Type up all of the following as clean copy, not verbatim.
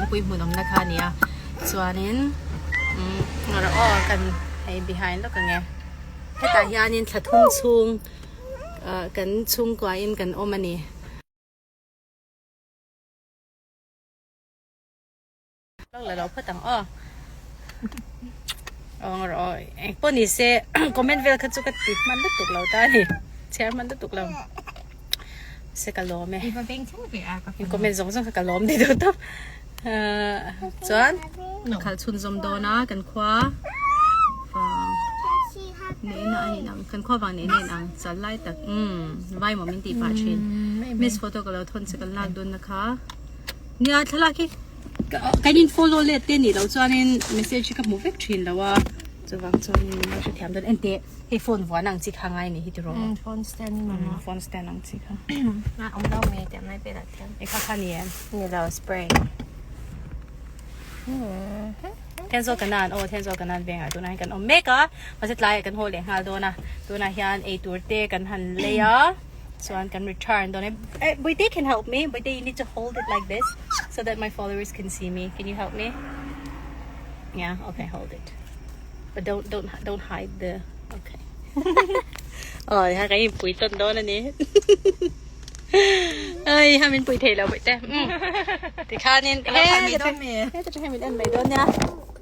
Thingpui hmun awmna kha a ni a chuanin umm rawh aw kan hei behind lawk ang e hetah hianin thla thum chhung ah kan chhungkuain kan awm a ni. Lak la lo phawt ang aw. Awng rawh aw. Eng pawh ni se comment vel kha chu ka ti hman lutuk lo ta a ni. Chhiar hman lutuk lo. Se ka lawm e. In comment zawng zawng kha ka lawm ni deuh tawp. Chuan khalh chhun zawm dawn a kan khua vang neihna a inang kan khua vang neihna a inang chal lai tak umm vai maw min tih pah thin. Miss photo ka lo thawn che kan lak dawn na kha. Nia thlalak hi kan in follow let te nih loh chuanin message hi ka hmu vek thin lo a chuvang chuanin ka hrethiam dawn enteh hei phone vuan ang chi kha ngai ni hi tiraw umm phone stand ni maw phone stand ang chi kha a awm lo mai tih mai pek ah thiam e kha kha ni em ni lo spray Thenzawl kanan aw Thenzawl kanan vengah tunah hian kan awm mek a mahse tlaiah kan haw leh nghal dawn a tunah hian eitur te kan han lei a. Chuan kan return dawn e. Eh, Boite can help me. Boite, you need to hold it like this so that my followers can see me. Can you help me? Yeah, okay, hold it. But don't don't don't hide the okay. Oh, ha kan in pui ton dawn ani. Ai, ha min pui thei lo Boite. Mm. Tikhanin he ta he ta he min en mai dawn nia.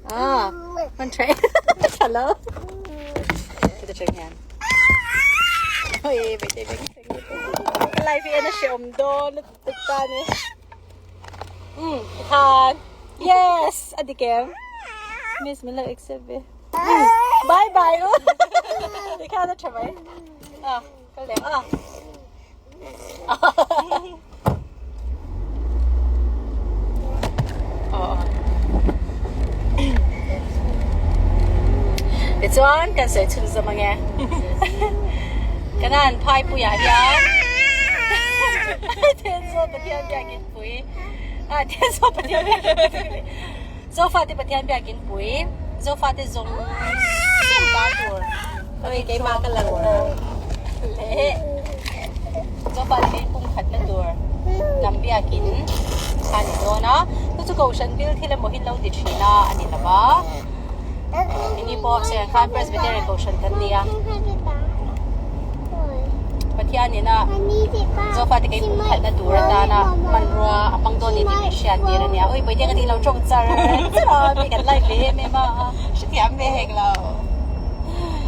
Ah, man try. Hello. Ta chang hian. Live hi en a hreawm dawn lutuk ta a ni. Umm tikhan yes a dik em miss min lo accept ve umm bye bye u tikhan a tha mai a kal leh a Tichuan kan sawi chhun zawm ange. Kanan phai puiah hian Thenzawl Pathian biakin pui ah Thenzawl Pathian biakin pui Zofate Pathian biakin pui Zofate zawng zawng ta tur Oi keimah ka lang ta. Leh Zofate hi pumkhatna tur lam biakin kha ni dawn a chu chu kohhran bil thil emaw hi lo ti thin a a ni lo va ini pawh Serangkhan Presbyterian kohhran kan ni a Pathianin a Zofate kei pumkhatna tur atana hmanrua a hmang dawn ni tih min hriat tir a nia ui Bawihte ka tih lo tawng char char a mi kan like ve em em a hrethiam ve hek lo.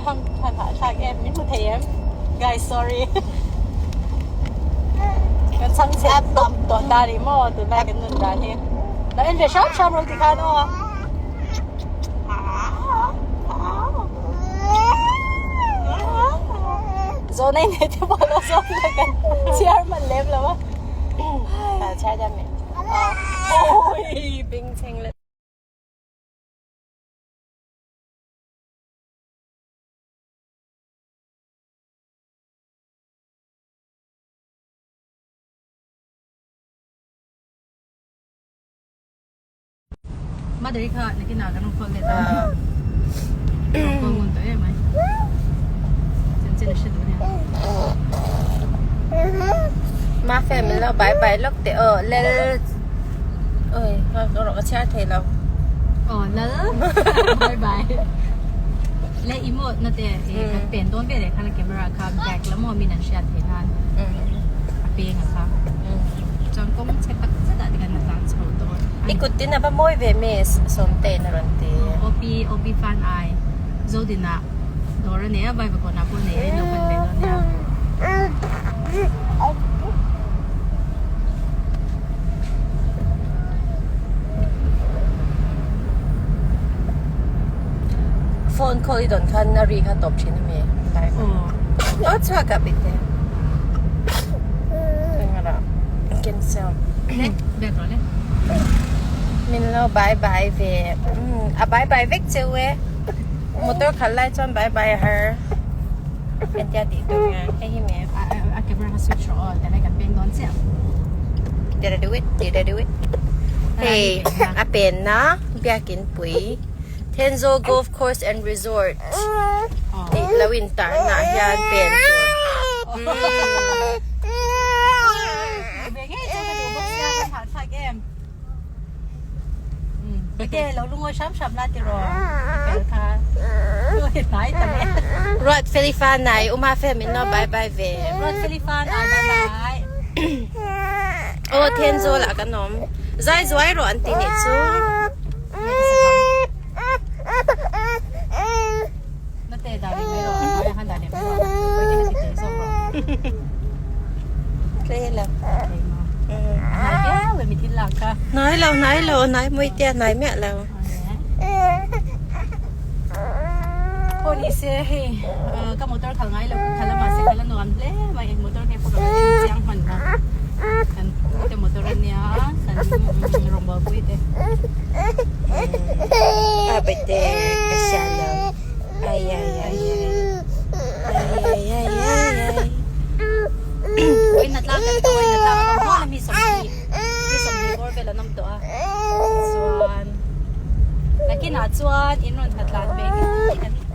Hang han hah thlak em min hmu thei em guys sorry kan chhang chhe tawp tawh ta rih maw tunlai kan nun dan hi lo en ve hram hram ro ti khan aw zawn ei nei te pawh lo zawn la kan chhiar hman lem lo a chhiar dam e oi bing chheng le Mother kha nakinah kan rawn call let a rawn call ngun tawh em mai chanchin a hre duh nia Ma fe min lo bye bye lawk teh aw lel oi ka rawh ka chhiar thei lo aw lal bye bye le i maw na te i kan pen dawn vel eh khan a camera kha back lam aw min an hriat theih nan a peng a kha chuan kawng chhe tak zet ah te khan a tlan chho dawn i kut tin a va mawi ve miss Sawmtein a rawn ti OP OP fan ai Zodina dawr a nei a Vaivakawnah pawh nei a in lo pan ve dawn nia. Phone call i dawn khan a ri kha tawp thin a mi live a aw chhuak a bit e cancel min lo bye bye ve a bye bye vek cheu e motor khalh lai chuan bye bye a har entia tih tur nge hei hi me a camera kha switch rawh aw tilai kan peng dawn chiah did I do it did I do it hei a pen na biakin pui Thenzawl golf course and resort tih lo in tar na ah hian pen tur Bawihte lo lungawi hram hram la tiraw fel kha hnai hnai ta mai. Ruat Felifa nai uma fel min lo bye bye ve. Ruat Felifa nai bye bye. Aw Thenzawl ah kan awm. Zai zuai rawh an ti nih chu. Nate dah leh mai rawh a hmaiah khan dah leh mai rawh Bawihte kha ti tel zawk rawh. Tlei lo. Tlei maw. Hnai viau e mi thil lak kha. Hnai lo hnai lo hnai Mawitea hnai miah lo. Pawh ni se hei ka motor khal ngai lo ka khal a mahse khal a nuam hle mai eng motor nge pawh ka lo en chiang hman lo kan pute motor a nia kan rawngbawl pui te. A bete ka hria lo ai ai ai ai ai ai ai ai. Oi na tlang kan oi na tlang a awm mi sawmhnih mi sawmhnih bawr vel an awm tawh a chuan nakinah chuan in rawn hlatlan ve ngei kan hmu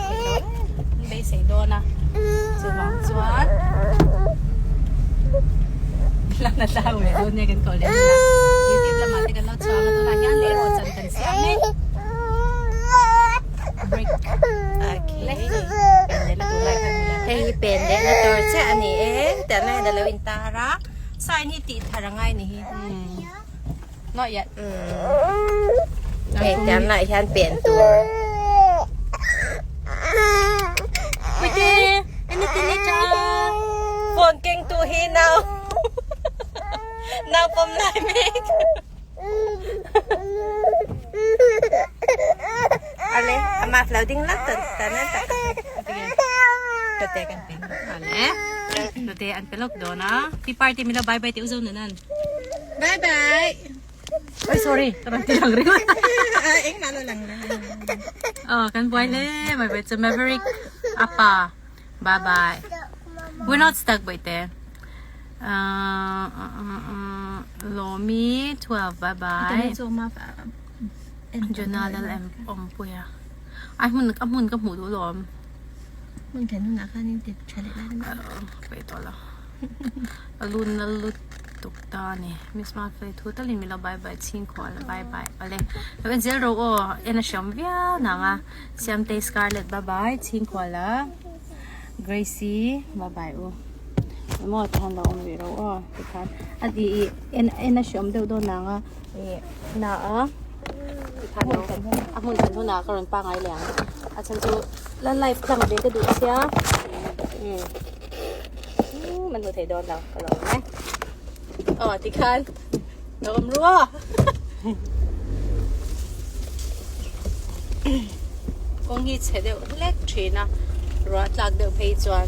thei lo em beisei dawn a chuvang chuan la na tlang ve dawn nia kan koh leh hunah youtube lamah te kan lo chhuang a tunah hian lei rawh chan kan siam mek brick Okay. Pen lehna tur lai kha hmu leh. Hei hi pen lehna tur chiah a ni e. Tiang hian a lo intar a. Sign hi tih thar a ngai ni hi. Not yet. Hei tiang lah hian pen tur. Puite, anything ni cha. Phone keng tu hi nau. Nau pawm lai mek. Ale, ama lo ding lat ta ta nan ta. Tate kan pin. Ale, tate an pelok dawn a. Pi party mila bye bye ti uzo na nan. Bye bye. Oi sorry, ka rawn ti lang ringawt. Eng na lo lang na. Oh, kan buai le. Bye bye chu Maverick. Apa. Bye bye. We're not stuck boite. Uh, uh, uh, uh, Lomi 12 bye bye. Jonah lal em awmpuia. Ai hmun a hmun ka hmuh duh lawm. Hmun then hunah khan in ti tha leh lai a. Peih tawh lo. A lun na lutuk ta a ni. Miss Mafei thu talin min lo bye bye chhing khual a bye bye. Awle lo en zel rawh aw en a hreawm viau nang a. Siamtei Scarlett bye bye chhing khual a. Gracie bye bye u. Emaw tikhan lo awm rih rawh aw tikhan a ti ih en en a hreawm deuh dawn nang a ih na a tikhan lo a hmun kan hunah ka rawn pangai leh ang a chhan chu la live tlang ve ka duh sia umm man hmu thei dawn lo ka lo awm e aw tikhan lo awm ru aw kawng hi chhe deuh hlek thin a ruah tlak deuh phei chuan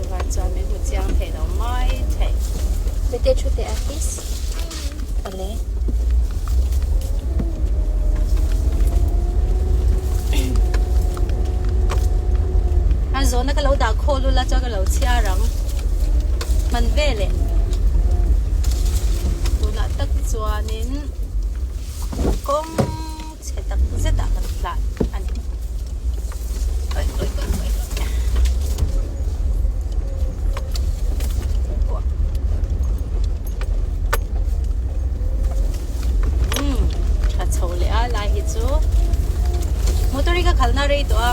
chuvang chuan min hmu chiang thei lo mai thei. Mete thu teh a please. Awle. A zawhna ka lo dah khawl ula chuan ka lo chhiar ang. Hman veleh tunah tak chuanin kawng chhe tak zetah kan hlan a ni. Oi oi oi oi oi. Umm tha chho leh a lai hi chu motor hi ka khalna rei tawh a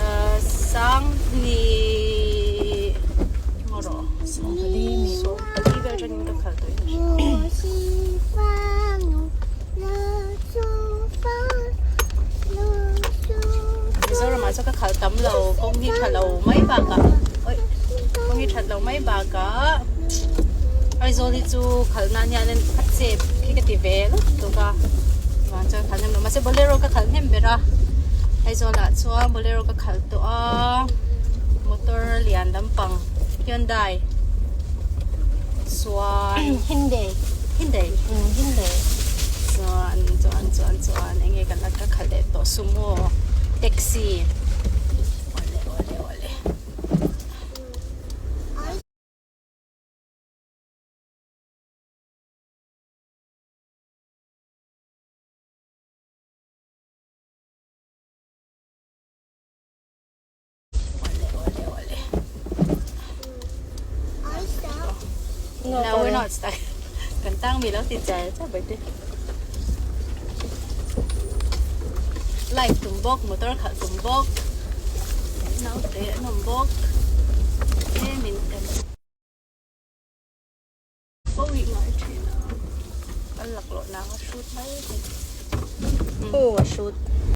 ahh sang ni maw rawh sawmpali mi sawmpali vel atangin ka khal tawh in ka hria. Mizoramah chuan ka khalh tam lo kawng hi tha lo mai bakah oi kawng hi that lo mai bakah Aizawl hi chu khalh nan hian a chep khi ka ti ve lutuk a vang chuan khalh hnem lo mahse bolero ka khalh hnem ber a Aizawlah chuan bolero ka khalh tawh a motor lian lampang Hyundai chuan Hyundai Hyundai Hyundai chuan chuan chuan chuan eng nge kan la ka khalh leh tawh sumo taxi awle awle awle. No, we're not stuck. Kan tang mi lo ti char char bai te. Live tum bawk, motor khalh tum bawk, naute an awm bawk, tlemin kan pawih ngai thin a, kal laklawh nang a hrut mai thei. Aw a hrut.